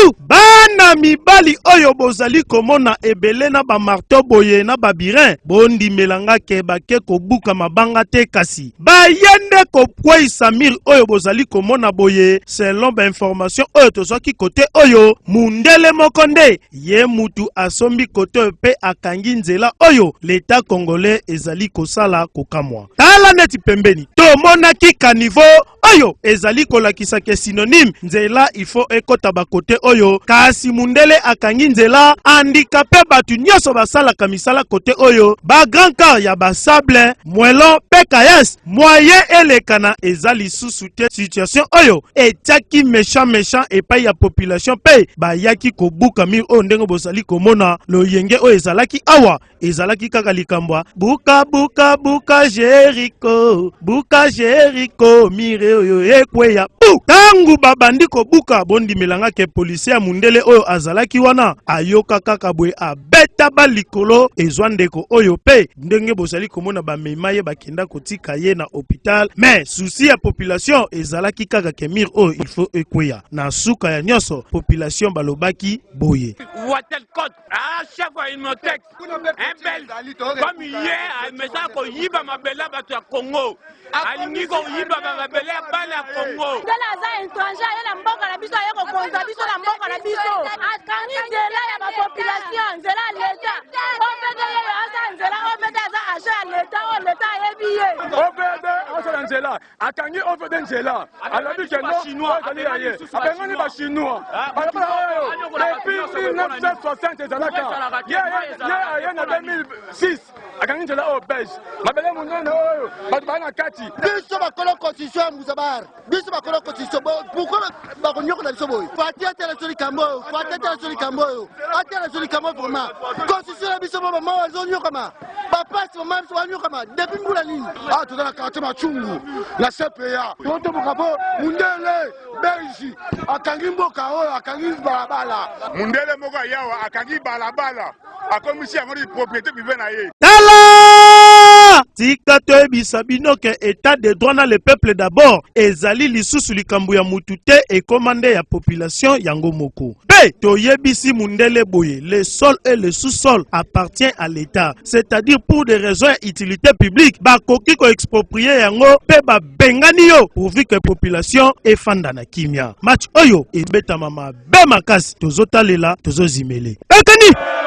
Bu! Bana mibali oyo bozali komona ebele na ba marteau boye na ba burin, bondimela nga ke bake kobuka mabanga te kasi baye nde kokweisa mur oyo bozali komona boye. Selon ba information oyo tozwaki kote oyo, mundele moko nde ye mutu asombi kote oyo pe akangi nzela oyo l'etat congolais ezali kosala kokamwa. Tala neti pembeni tomonaki caniveau oyo ezali kolakisa ke synonyme nzela il faut ekota ba kote oyo, kasi mundele akangi nzela handicapé batu nyoso basalaka misala kote oyo, ba grand car ya ba sable, moellon pe caillasse moyen elekana eza lisusu te. Situation oyo etiaki mechant mechant epai ya population pe bayaki kobuka mur oyo ndenge bozali komona loyenge oyo ezalaki awa ezalaki kaka likambo ya buka buka buka Jericho buka Jericho mire oyo ekweya bu. Tangu babandi kobuka, bondimela nga ke policier ya mundele oyo azalaki wana ayoka kaka boye abeta ba likolo ezwa ndeko oyo pe ndenge bozali komona bamema ye bakenda kotika ye na hopital. Mais souci ya population ezalaki kaka ke mire oyo il faut ekweya. Na suka ya nyonso population balobaki boye. Watercott Ah, chef ya Inotec, un belge comme ye amesana koyiba mabele ya bato ya Congo, alingi koyiba mabele ya bana ya Congo. Ndele aza étranger aye na mboka na biso, aye kokonza biso na mboka na biso, akangi nzela ya bapopulation, nzela ya leta. OVD yeyo aza nzela, OVD aza agent ya leta, oyo leta ayebi ye. OVD azala nzela akangi OVD nzela alobi ke non ezali ya ye, abengani ba chinois balabala oyo depuis 1960 ezalaka ye aye na 2006 akangi nzela oyo belge mabele monene oyo bato baa na kati. Biso bakolo constitution ya Muzabar, biso bakolo constitution, pourquoi bakonyokola biso boye? Fati atala biso likambo oyo, Fati atala biso likambo oyo, atala biso likambo vraiment. Constitution na biso mama bazonyokama, bapasi mama biso banyokama depuis mbula nini? Awa toza na quartier Machungu na CPA, totomboka po mundele belge akangi mboka oyo, akangi balabala. Mundele moko ayawa akangi balabala, akomisi yango ni propriété privée na ye. Tala! Tika toyebisa bino ke etat de droit na le peuple d'abord ezali lisusu likambo ya mutu te, ekoma nde ya population yango moko. Pe toyebisi mundele boye, le sol et le sous-sol appartient à l'etat, c'est-à-dire pour des raisons ya utilité publique bakoki ko exproprier yango pe babengani yo pourvu que population efanda na kimia. Match oyo ebetama mabe makasi, tozotalela tozozimele. Ekeni!